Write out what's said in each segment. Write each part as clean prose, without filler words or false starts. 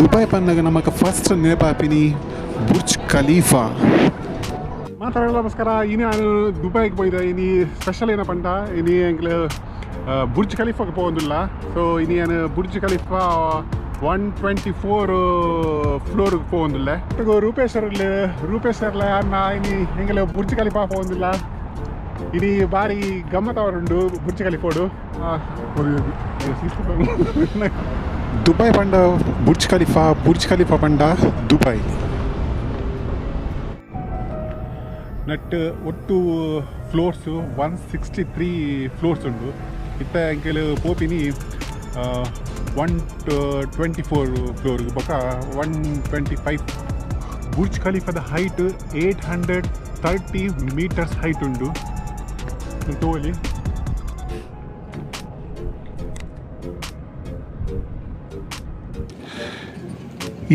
Dubai ಪನ್ನಗ ನಮಕ first ನೆನಪಾಪಿನಿ Burj Khalifa. ಮಾತಾಡಲ್ಲ ನಮಸ್ಕಾರ. ಇನಿ ನಾನು ದುಬೈಗೆ ಪೋಯ್ದೆ. ಇನಿ ಸ್ಪೆಷಲ್ ಏನಪ್ಪಂಟ ಇನಿ ಎಂಕ್ಲು ಬುರ್ಜ್ ಖಲೀಫಾಗೆ ಪೋವೊಂದುಲ್ಲ. ಸೊ ಇನಿ ನಾನು ಬುರ್ಜ್ ಖಲೀಫಾ 124 ಫ್ಲೋರ್ಗೆ ಪೋವೊಂದುಲ್ಲ. ರೂಪೇಶ್ವರಲ್ಲಿ ರೂಪೇಶ್ವರ್ಲ ಅನ್ನ ಇನಿ ಎಂಗಲ ಬುರ್ಜ್ ಖಲೀಫಾ ಪೋವೊಂದುಲ್ಲ. ಇನಿ ಬಾರಿ ಗಮ್ಮತ್ತವರುಂಡು ಬುರ್ಜ್ ಖಲೀಫೋಡು. ದುಬೈ ಪಂಡ ಬುರ್ಜ್ ಖಲೀಫಾ, ಬುರ್ಜ್ ಖಲೀಫಾ ಪಂಡ ದುಬೈ. ನಟ್ ಒಟ್ಟು ಫ್ಲೋರ್ಸು 163 ಫ್ಲೋರ್ಸ್ ಉಂಡು. ಇತ್ತ ಎಂಕೆಲ್ ಪೋಪಿನಿ 124 ಫ್ಲೋರ್ ಬೊಕ 125. ಬುರ್ಜ್ ಖಲೀಫಾದ ಹೈಟ್ 830 ಮೀಟರ್ಸ್ ಹೈಟ್ ಉಂಡು. ತೋಲಿ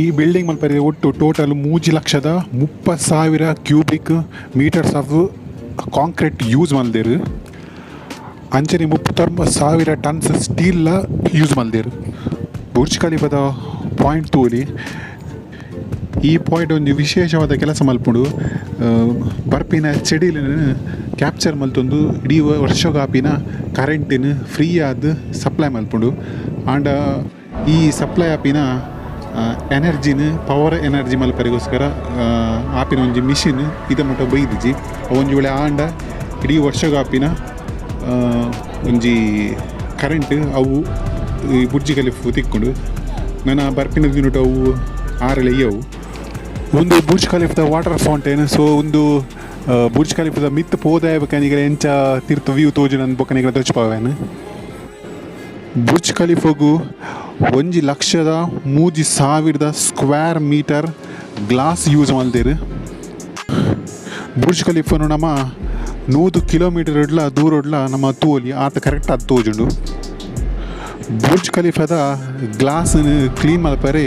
ಈ ಬಿಲ್ಡಿಂಗ್ ಮಲ್ಪರೆ ಒಟ್ಟು total 3,30,000 cubic metres of concrete use ಮಲ್ದೇರು. ಅಂಚನೆ 39,000 ಟನ್ಸ್ ಸ್ಟೀಲ್ ಯೂಸ್ ಮಲ್ದೇರು. ಬುರ್ಜ್ ಖಲೀಫಾದ ಪಾಯಿಂಟ್ ತೋಲಿ. ಈ ಪಾಯಿಂಟ್ ಒಂಜಿ ವಿಶೇಷವಾದ ಕೆಲಸ ಮಲ್ಪುಂಡು. ಬರ್ಪಿನ ಚೆಡಿಲಿನ ಕ್ಯಾಪ್ಚರ್ ಮಲ್ತೊಂದು ಇಡೀ ವರ್ಷಗಾಪಿನ ಕರೆಂಟಿನ ಫ್ರೀ ಆದ್ ಸಪ್ಲೈ ಮಲ್ಪುಂಡು. ಆಂಡ ಈ ಸಪ್ಲೈ ಆಪಿನ ಎನರ್ಜಿನ ಪವರ್ ಎನರ್ಜಿ ಮಲ್ಪರಿಗೋಸ್ಕರ ಆಪಿನ ಒಂಜಿ ಮಿಷಿನ್ ಇದ ಮುಟ್ಟ ಬೈದಿಜಿ. ಒಂಜಿ ವೇಳೆ ಆಂಡ ಇಡೀ ವರ್ಷಗಾಪಿನ ಒಂಜಿ ಕರೆಂಟ್ ಅವು ಈ ಬುರ್ಜ್ ಖಲೀಫ್ ತಿಕ್ಕೊಂಡು ನನ್ನ ಬರ್ಪಿನ ದಿನಟ ಅವು ಆರಳೆ ಅವು. ಒಂದು ಬುರ್ಜ್ ಖಲೀಫ್ದ ವಾಟರ್ ಫೌಂಟೇನ್. ಸೊ ಒಂದು ಬುರ್ಜ್ ಖಲೀಫ್ದ ಮಿತ್ ಪೋದ ಬೊಕನಿಗೆ ಎಂಚ ತಿರ್ತು ವ್ಯೂ ತೋಜುನ ಬೊಕನಿಗೆ ತೋಚ್ಪಾವೇನು. ಬುರ್ಜ್ ಖಲೀಫಗು 1,03,000 ಸ್ಕ್ವೇರ್ ಮೀಟರ್ ಗ್ಲಾಸ್ ಯೂಸ್ ಮಲ್ದೇರು. ಬುರ್ಜ್ ಖಲೀಫನು ನಮ್ಮ 100 ಕಿಲೋಮೀಟರ್ ಇಡ್ಲ ದೂರ ನಮ್ಮ ತೋಲಿ ಆತ ಕರೆಕ್ಟ್ ಅದು ತೋಜುಂಡು. ಬುರ್ಜ್ ಖಲೀಫಾದ ಗ್ಲಾಸ್ ಕ್ಲೀನ್ ಮಲ್ಪರೆ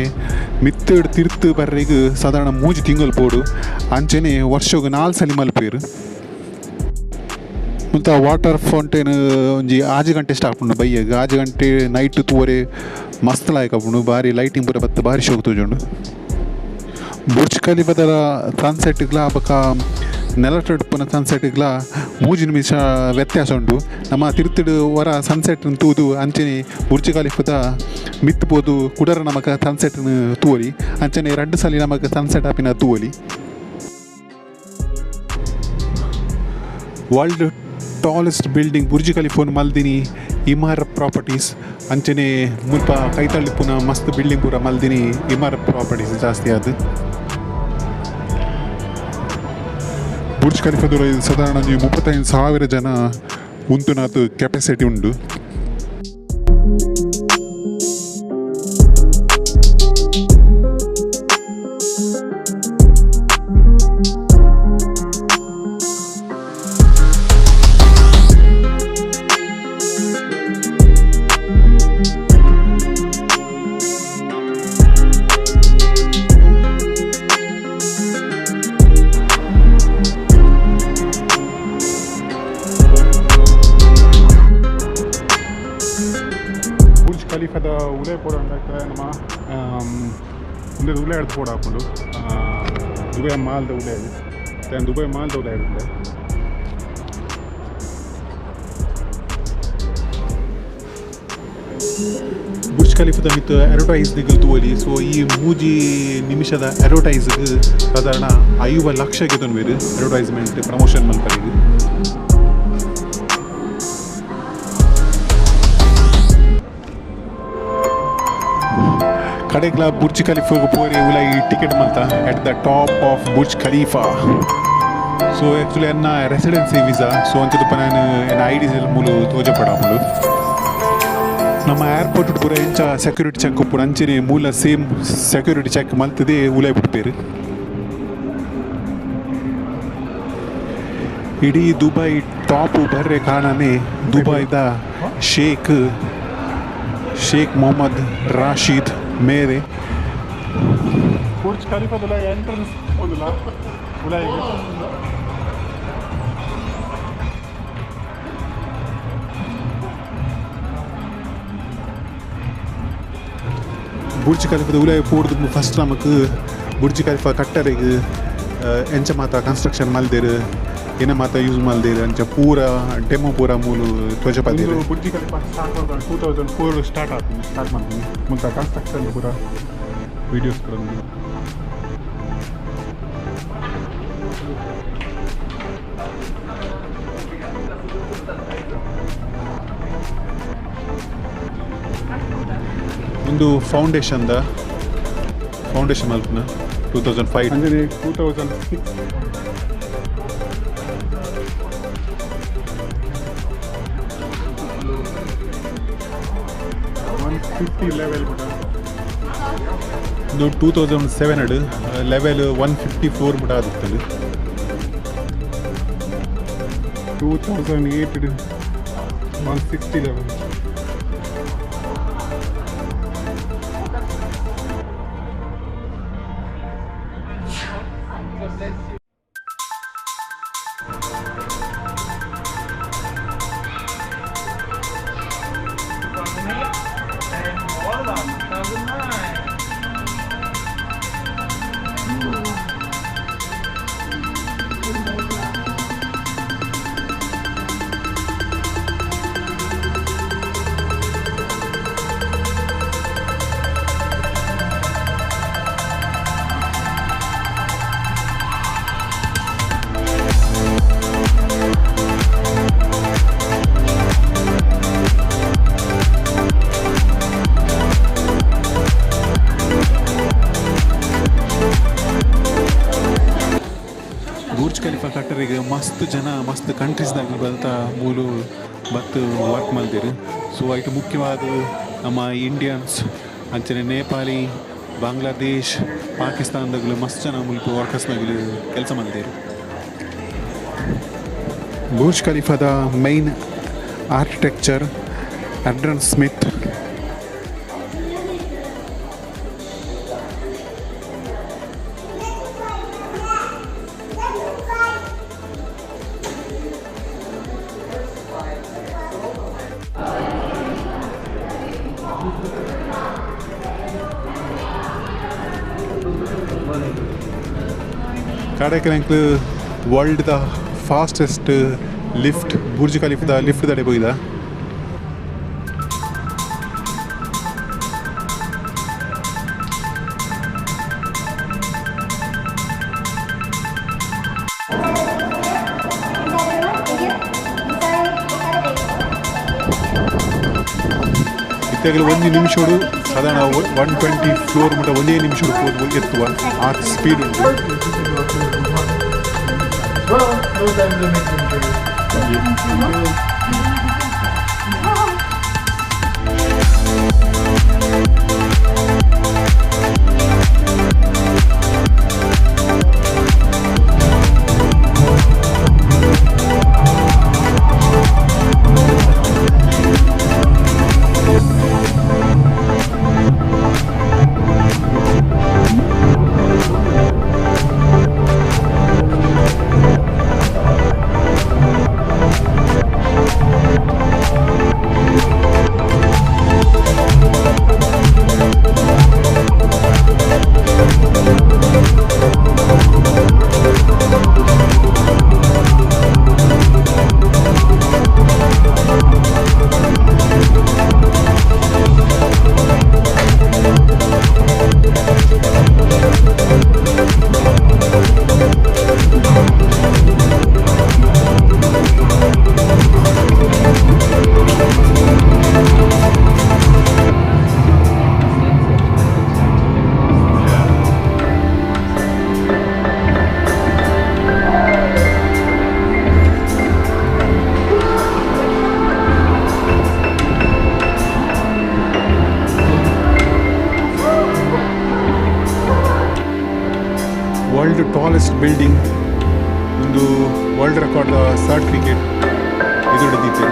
ಮಿತ್ತಡ್ ತಿರ್ತು ಬರ್ರೆಗ್ ಸಾಧಾರಣ 3 ತಿಂಗಳು ಪೋಡು. ಅಂಚನೆ ವರ್ಷಗ್ 4 ಸಲಿ ಮಲ್ಪೇರು. ಮುಲ್ತ ವಾಟರ್ ಫೌಂಟೇನ್ ಒಂಜಿ 6 ಗಂಟೆ ಸ್ಟಾರ್ಟ್ ಉಂಡು ಬಯ್ಯಗ್. 6 ಗಂಟೆ ನೈಟ್ ತೂವರೆ ಮಸ್ತ್ ಲಾಯ್ಕ್ ಆಪುಂಡು. ಬಾರಿ ಲೈಟಿಂಗ್ ಪೂರ ಬತ್ತು ಬಾರಿ ಶೋಕ್ ತೋಜುಂಡು. ಬುರ್ಜ್ ಖಲೀಫಾದ ಸನ್ಸೆಟ್ಗ್ಲ ಬೊಕ ನೆಲಟುಪ್ಪುನ ಸನ್ಸೆಟ್ಗ್ಲ 3 ನಿಮಿಷ ವ್ಯತ್ಯಾಸ ಉಂಡು. ನಮ್ಮ ತಿರ್ತುಡು ವರ ಸನ್ಸೆಟ್ ತೂದು ಅಂಚನೆ ಬುರ್ಜ್ ಖಲೀಫಾದ ಮಿತ್ತ್ ಪೋದು ಕುಡರ ನಮಕ ಸನ್ಸೆಟ್ ತೂವೊಲಿ. ಅಂಚನೆ 2 ಸಲಿ ನಮಕ್ ಸನ್ಸೆಟ್ ಆಪಿನ ತೂವೊಲಿ. ವರ್ಲ್ಡ್ ಟಾಲೆಸ್ಟ್ ಬಿಲ್ಡಿಂಗ್ ಬುರ್ಜ್ ಖಲೀಫಾನ್ ಮಲ್ದಿನಿ ಇಮಾರ್ ಪ್ರಾಪರ್ಟೀಸ್. ಅಂಚನೆ ಮುಲ್ಪ ಕೈತಳ್ಳಿಪ್ಪುನ ಮಸ್ತ್ ಬಿಲ್ಡಿಂಗ್ ಪೂರ ಮಲ್ದಿನಿ ಇಮಾರ್ ಪ್ರಾಪರ್ಟೀಸ್ ಜಾಸ್ತಿ ಆದ್. ಬುರ್ಜ್ ಖಲೀಫಾದ ಸಾಧಾರಣ ಒಂಜಿ 35,000 ಜನ ಉಂತುನಾತ್ ಕೆಪಾಸಿಟಿ ಉಂಡು. ಬುರ್ಜ್ ಖಲೀಫಾದ ಉಲೈ ಪೋಡ ನಮ್ಮ ಉಂದೆದ ಉಲೈ ಎಡ್ದು ಪೋಡ ಹಾಕೊಂಡು ದುಬೈ ಮಾಲ್ದ ಉಲೈ ಅದು ದುಬೈ ಮಾಲ್ದ ಉಲೈ ಇರ್ತದೆ. ಬುರ್ಜ್ ಖಲೀಫಾದ ಮಿತ್ ಅಡ್ವರ್ಟೈಸ್ ನಿಗಲ್ ತೂವೊಲಿ. ಸೊ ಈ 3 ನಿಮಿಷದ ಅಡ್ವರ್ಟೈಸ್ಗ್ ಸಾಧಾರಣ 50 ಲಕ್ಷ ಗೆತೊನ್ವೆರ್ ಅಡ್ವರ್ಟೈಸ್ಮೆಂಟ್ ಪ್ರಮೋಷನ್ ಮಲ್ಪರೆಗ್. ಕಡೆಗ್ಲ ಬುರ್ಜ್ ಖಲೀಫಾಗ್ ಪೋರೆ ಉಲೈ ಟಿಕೆಟ್ ಮಲ್ತ at the top of Burj Khalifa. So actually ಎನ್ನ ರೆಸಿಡೆನ್ಸಿ ವೀಸಾ. ಸೊ ಅಂಚ ನಾನು ಎನ್ನ I D ಮೂಲು ತೋಜಪಡಾಪುಂಡು. ನಮ್ಮ ಏರ್ಪೋರ್ಟ್ ಪೂರ ಎಂಚ ಸೆಕ್ಯೂರಿಟಿ ಚೆಕ್ ಉಪ್ಪುಂಡು ಅಂಚನೆ ಮೂಲ ಸೇಮ್ ಸೆಕ್ಯೂರಿಟಿ ಚೆಕ್ ಮಲ್ತದೆ ಉಲೈ ಬುಡ್ಪೇರು. ಇಡೀ ದುಬೈ ಟಾಪ್ ಬರ್ರೆ ಕಾರಣನೇ ದುಬೈದ ಶೇಖ್ ಶೇಖ್ ಮೊಹಮ್ಮದ್ ರಾಶೀದ್ ಮೇರೆ. ಬುರ್ಜ್ ಖಲೀಫಾದ ಎಂಟ್ರೆನ್ಸ್ ಒಂದಿಲ್ಲ ಉಲೈಗೆ. ಬುರ್ಜ್ ಖಲೀಫದ ಉಲಾಯಿ ಪೋಡ್ದು ಫಸ್ಟ್ ನಮಕ್ ಬುರ್ಜ್ ಖಲೀಫಾ ಕಟ್ಟರೆಗ್ ಎಂಚ ಮಾತ ಕನ್ಸ್ಟ್ರಕ್ಷನ್ ಮಲ್ದೆರ್, ಏನ ಮಾತ ಯೂಸ್ ಮಲ್ದೆರ್, ಅಂಚ ಪೂರ ಡೆಮೊ ಪೂರ ಮೂಲು ತೋಜಪಾದೆರ್. ಬುರ್ಜ್ ಖಲೀಫಾ ಸ್ಟಾರ್ಟ್ ಮಾಡ್ತಾರೆ 2004 ಸ್ಟಾರ್ಟ್ ಆಗ್ತೀನಿ, ಸ್ಟಾರ್ಟ್ ಮಾಡ್ತೀನಿ. ಮುಲ್ತ ಕನ್ಸ್ಟ್ರಕ್ಷನ್ ಪೂರ ವೀಡಿಯೋಸ್ ಪೂರ ಉಂಡು. ಒಂದು ಫೌಂಡೇಶನ್ ದ ಫೌಂಡೇಶನ್ ಮಲ್ಪುನ 2005. ಅಂಜನೆ 2006. 150 ಲೆವೆಲ್ ಕೂಡ. ಒಂದು 2007 ಡ್ ಲೆವೆಲ್ 154 ಮುಟ ಆದಿತ್ತುಂಡು. 2008 160 level. Burj Khalifa ಕಟ್ಟರಿಗೆ ಮಸ್ತ್ ಜನ ಮಸ್ತ್ ಕಂಟ್ರೀಸ್ದಾಗ ಬಲ್ತ ಮೂಲು ಬತ್ತು ವರ್ಕ್ ಮಲ್ದೆರ್. ಸೊ ಐಟ್ ಮುಖ್ಯವಾದ ನಮ್ಮ ಇಂಡಿಯನ್ಸ್ ಅಂಚನೆ ನೇಪಾಳಿ, ಬಾಂಗ್ಲಾದೇಶ್, ಪಾಕಿಸ್ತಾನದಾಗಲು ಮಸ್ತ್ ಜನ ಮುಲ್ಪ ವರ್ಕರ್ಸ್ನಾಗಲು ಕೆಲಸ ಮಲ್ದೆರ್. ಬುರ್ಜ್ ಖಲೀಫಾದ ಮೈನ್ ಆರ್ಕಿಟೆಕ್ಚರ್ ಅಡ್ರನ್ ಸ್ಮಿತ್. ಕಡೆಕ್ world the fastest lift Burj ಖಲೀಫದ lift ದಡೆ ಪೋಯಿದ. ಇತ್ತೆಗಲು ಒಂಜಿ ನಿಮಿಷಡು ಸಾಧಾರಣ 120 ಫ್ಲೋರ್ ಮುಟ ಒಂದೇ ನಿಮಿಷಡು ಪೋದು ಎತ್ತುವ ಆತ್ ಸ್ಪೀಡ್ ಉಂಟು. Well, no time limit in. World tallest building ಒಂದು ವರ್ಲ್ಡ್ ರೆಕಾರ್ಡ್ ಸರ್ಟಿಫಿಕೇಟ್ ಇದು ಹಿಡಿದಿತ್ತು.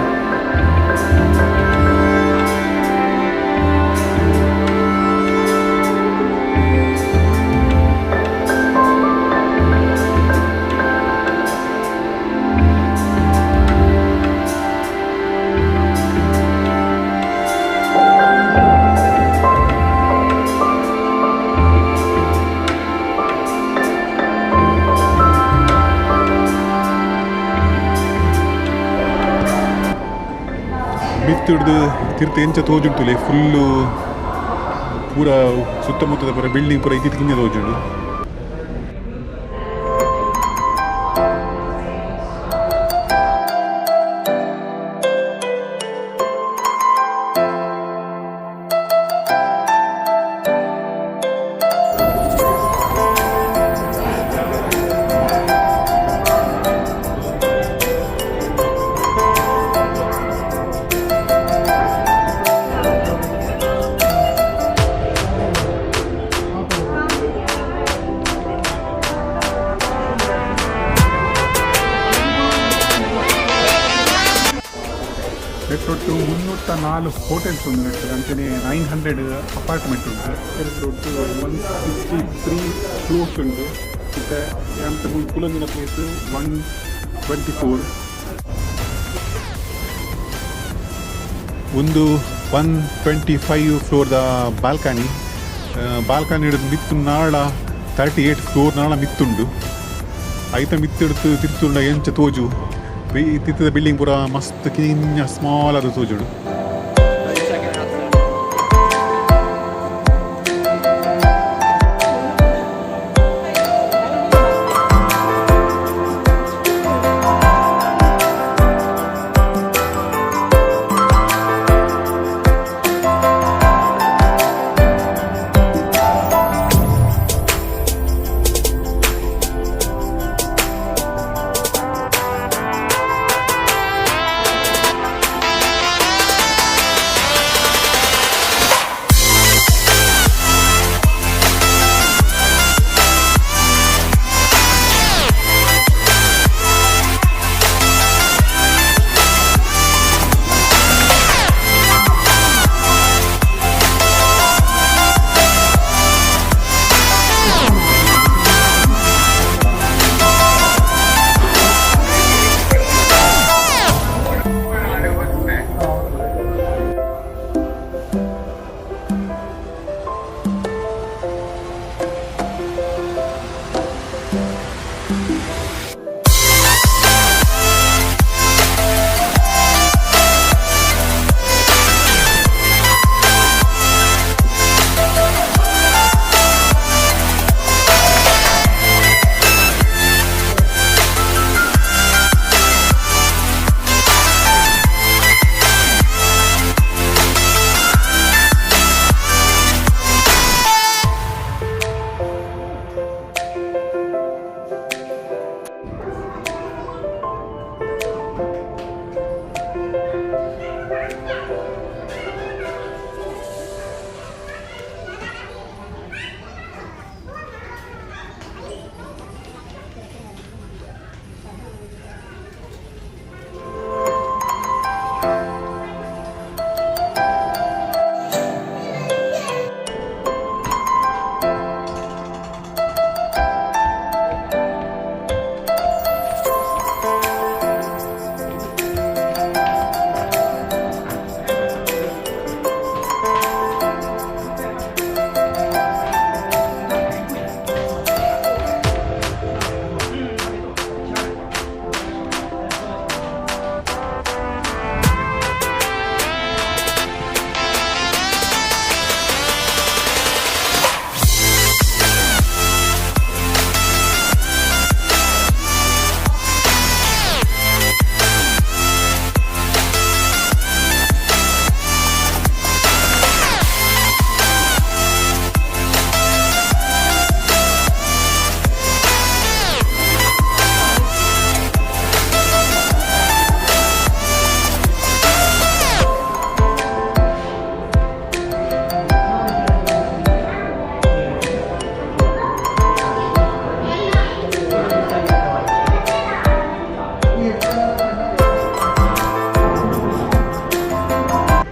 ಮಿತ್ತುಡ್ದು ತಿರ್ತು ಎಂಚ ತೋಜುಂಟುಲೆ ಫುಲ್ಲು ಪೂರ ಸುತ್ತಮುತ್ತದ ಪೂರ ಬಿಲ್ಡಿಂಗ್ ಪೂರ ಇತ್ತಿತ್ತು ಕಿಂಜ ತೋಜುಂಡು. ಒಟ್ಟು 304 ಹೋಟೆಲ್ಸ್ ಉಂಡು ನೆಟ್ ಅಂಚನೆ 900 ಅಪಾರ್ಟ್ಮೆಂಟ್ ಉಂಡು. ಒಟ್ಟು 163 ಫ್ಲೋರ್ಸ್ ಉಂಡು. ಇತ್ತೆ ಅಂತ ಕುಲಂದಿನ ಪ್ಲೇಸ್ 124. ಒಂದು 125 ಫ್ಲೋರ್ದ ಬಾಲ್ಕನಿ, ಬಾಲ್ಕನಿ ಹಿಡಿದು ಮಿತ್ತು ನಾಳ 38 ಫ್ಲೋರ್ ನಾಳ ಮಿತ್ತುಂಡು. ಐತ ಮಿತ್ತಿಡ್ತು ತಿರ್ತುಂಡ ಎಂಚ ತೋಜು ಇತ್ತಿತ್ತದ ಬಿಲ್ಡಿಂಗ್ ಪೂರ ಮಸ್ತ್ ಕಿಂಜ ಸ್ಮಾಲ್ ಅದು ತೋಜುಡು.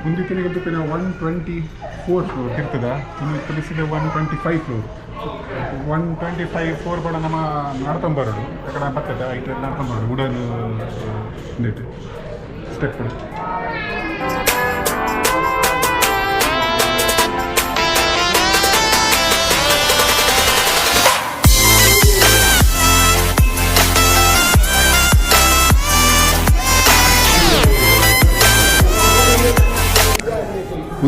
ಮುಂದಿತ್ತಿನ ತುಪಿನ 124 ಫ್ಲೋರ್ ಇರ್ತದ, ಇನ್ನು ತುಳಿಸಿದ 125 ಫ್ಲೋರ್. 125 ಫ್ಲೋರ್ ಕೂಡ ನಮ್ಮ ನಡ್ಕೊಂಬರೋದು ಆ ಕಡೆ ಬರ್ತದೆ ಐಟ್ ನಡ್ಕೊಂಬರೋದು ವುಡನ್ ಸ್ಟೆಪ್.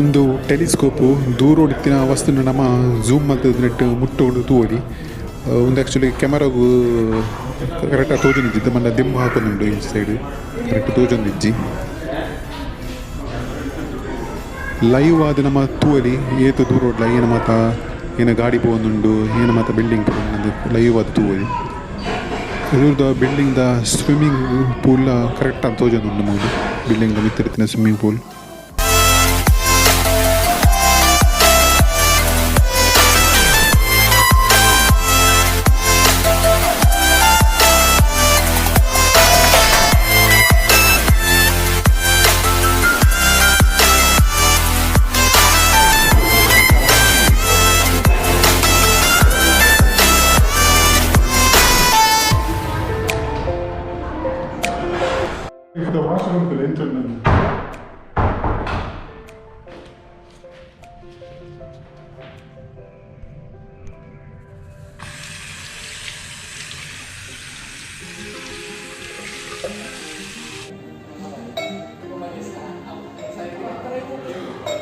ಒಂದು ಟೆಲಿಸ್ಕೋಪು ದೂರೋಡಿತ್ತಿನ ವಸ್ತುನ ನಮ್ಮ ಝೂಮ್ ಮಲ್ತದ ನೆಟ್ ಮುಟ್ಟೋಡು ತೂವೊಲಿ. ಉಂದು ಆಕ್ಚುಲಿ ಕ್ಯಾಮರಾಗು ಕರೆಕ್ಟ್ ತೋಜೊಂದಿಜ್ಜಿ ಮಲ್ಲ ದಿಂಬು ಹಾಕೊಂದುಂಡು ಈ ಸೈಡ್ ಕರೆಕ್ಟ್ ತೋಜೊಂದಿಜ್ಜಿ. ಲೈವ್ ಆದ್ ನಮ ತೂವೊಲಿ ಏತ್ ದೂರೋಡ್ಲ ಏನ ಮಾತ ಏನ ಗಾಡಿ ಪೋವೊಂದುಂಡು ಏನ ಮಾತ ಬಿಲ್ಡಿಂಗ್ ಪೋವೊಂದುಂಡು ಲೈವ್ ಆದ್ ತೂವೊಲಿ. ಎದುರುದ ಬಿಲ್ಡಿಂಗ್ ದ ಸ್ವಿಮ್ಮಿಂಗ್ ಪೂಲ್ ಲ ಕರೆಕ್ಟ್ ಆದ್ ತೋಜೊಂದುಂಡು ಮೂಲು ಬಿಲ್ಡಿಂಗ್ ದ ಮಿತ್ತ್ ಇತ್ತಿನ ಸ್ವಿಮ್ಮಿಂಗ್ ಪೂಲ್. The washroom ಎಂಚ.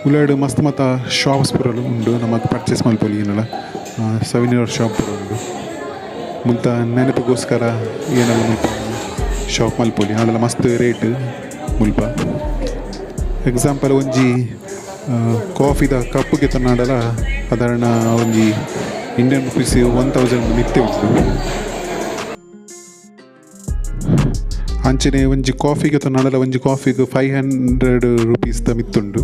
ಉಲಾಡ್ ಮಸ್ತ್ ಮಾತ ಶಾಪ್ಸ್ ಪೂರ ಉಂಡು ನಮಕ್ ಪರ್ಚೇಸ್ ಮಲ್ಪೊಲಿ ಏನಲ ಸೆವೆನಿಯರ್ ಶಾಪ್ ಪೂರ ಉಂಡು. ಮುಲ್ತ ನೆನಪುಗೋಸ್ಕರ ಏನಲ ಮುಲ್ಪ ಶಾಪ್ ಮಲ್ಪೊಲಿ ಆಂಡಲ ಮಸ್ತ್ ರೇಟ್ ಮುಲ್ಪ. ಎಕ್ಸಾಂಪಲ್ ಒಂಜಿ ಕಾಫಿದ ಕಪ್ ಗೆತೊನ್ನಾಂಡಲ ಸಾಧಾರಣ ಒಂಜಿ ಇಂಡಿಯನ್ ರುಪೀಸ್ 1000 ಮಿತ್ತೆ ಉಂಡು. ಅಂಚನೆ ಒಂಜಿ ಕಾಫಿ ಗೆತೊನ್ನಾಂಡಲ ಒಂಜಿ ಕಾಫಿಗ್ 500 ರುಪೀಸ್ ದ ಮಿತ್ತುಂಡು.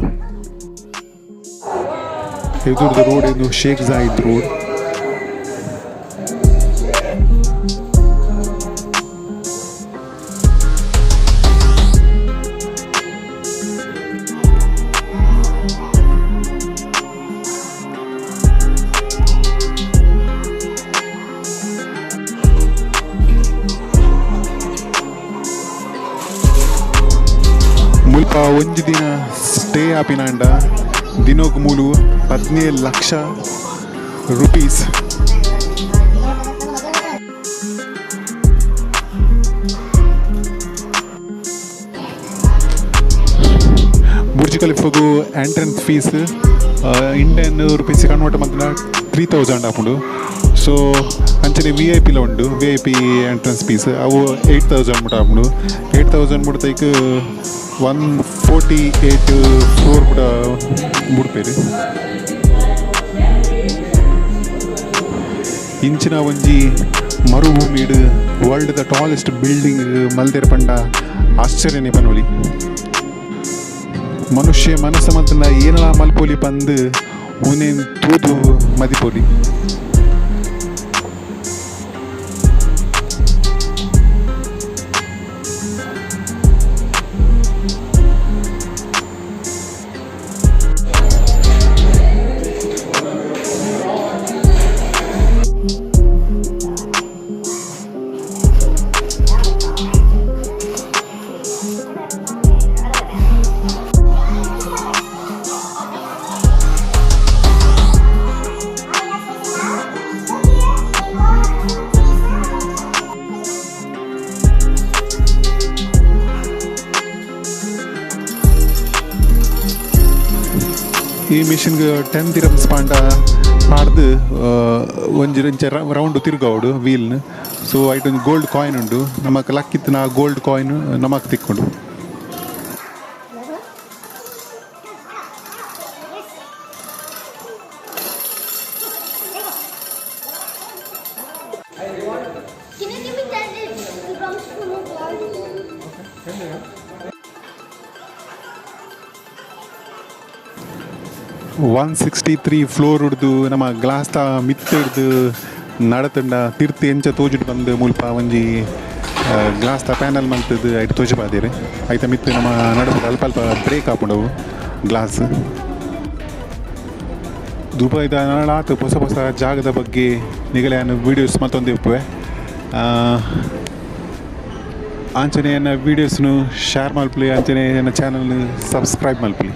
ಎದುರುದ ರೋಡ್ ಏನು ಶೇಖ್ ಜಾಯಿದ್ ರೋಡ್. ಮುಲ್ಪ ಒಂಜಿ ದಿನ ಸ್ಟೇ ಆಪಿನಾಂಡ ದಿನೊಗ್ ಮೂಲು 17 ಲಕ್ಷ ರುಪೀಸ್. ಬುರ್ಜ್ ಖಲೀಫಾಗು entrance fees Indian rupees convert ಮಲ್ತ್ಂಡ 3000 ಆಪುಂಡು. ಸೊ ಅಂಚನೆ ವಿ I ಪಿಲ ಉಂಡು, V I P entrance fees ಅವು 8000 ಮುಟ ಆಪುಂಡು. 8000 ಮುಟ ಐಕ್ 148 ಫ್ಲೋರ್ ಕೂಡ ಬುಡ್ಪೆರ್. ಇಂಚಿನ ಒಂಜಿ ಮರುಭೂಮಿಡ್ world the tallest building ಮಲ್ದೆರ್ ಪಂಡ ಆಶ್ಚರ್ಯನೆ ಪನೊಲಿ. ಮನುಷ್ಯ ಮನಸ್ಸು ಮಲ್ತಂಡ ಏನಲ ಮಲ್ಪೊಲಿ ಪಂದ್ ಉಂದೆನ್ ತೂದು ಮದಿಪೊಲಿ. ಈ ಮಿಷಿನ್ಗ್ 10 ದಿರಮ್ಸ್ ಪಾಂಡ ಪಾಡ್ದು ಒಂಜಿ ಇಂಚ ರೌಂಡ್ ತಿರುಗಾವಡು ವೀಲ್ನ್. ಸೊ ಐಟ್ ಒಂಜಿ ಗೋಲ್ಡ್ ಕಾಯಿನ್ ಉಂಡು, ನಮಕ್ ಲಕ್ ಇತ್ತಿನ ಗೋಲ್ಡ್ ಕಾಯಿನ್ ನಮಕ್ ತಿಕ್ಕುಂಡು. Can you give me 10 dirhams for my card? 163 floor ಉಡ್ದು ನಮ್ಮ ಗ್ಲಾಸ್ ದ ಮಿತ್ತ್ ಹಿಡ್ದು ನಡತುಂಡ ತಿರ್ತ್ ಎಂಚ ತೋಜುಡು ಬಂದು ಮುಲ್ಪ ಒಂಜಿ ಗ್ಲಾಸ್ ದ ಪ್ಯಾನಲ್ ಮಲ್ತದು ಐಟ್ ತೋಜಪಾದೆರ್. ಐತ ಮಿತ್ತ್ ನಮ್ಮ ನಡುಪುಡು ಅಲ್ಪ ಅಲ್ಪ ಬ್ರೇಕ್ ಆಪುಂಡು ಗ್ಲಾಸ್. ದುಬೈದ ನನಲಾತ್ ಪೊಸ ಪೊಸ ಜಾಗದ ಬಗ್ಗೆ ನಿಗಲೆ ಯಾನ್ ವೀಡಿಯೋಸ್ ಮಲ್ತೊಂದು ಇಪ್ಪುವೆ. ಅಂಚನೆ ಎನ್ನ ವೀಡಿಯೋಸ್ನು ಶೇರ್ ಮಲ್ಪುಲೆ, ಅಂಚನೆ ಎನ್ನ ಚಾನಲ್ನು ಸಬ್ಸ್ಕ್ರೈಬ್ ಮಲ್ಪುಲೆ.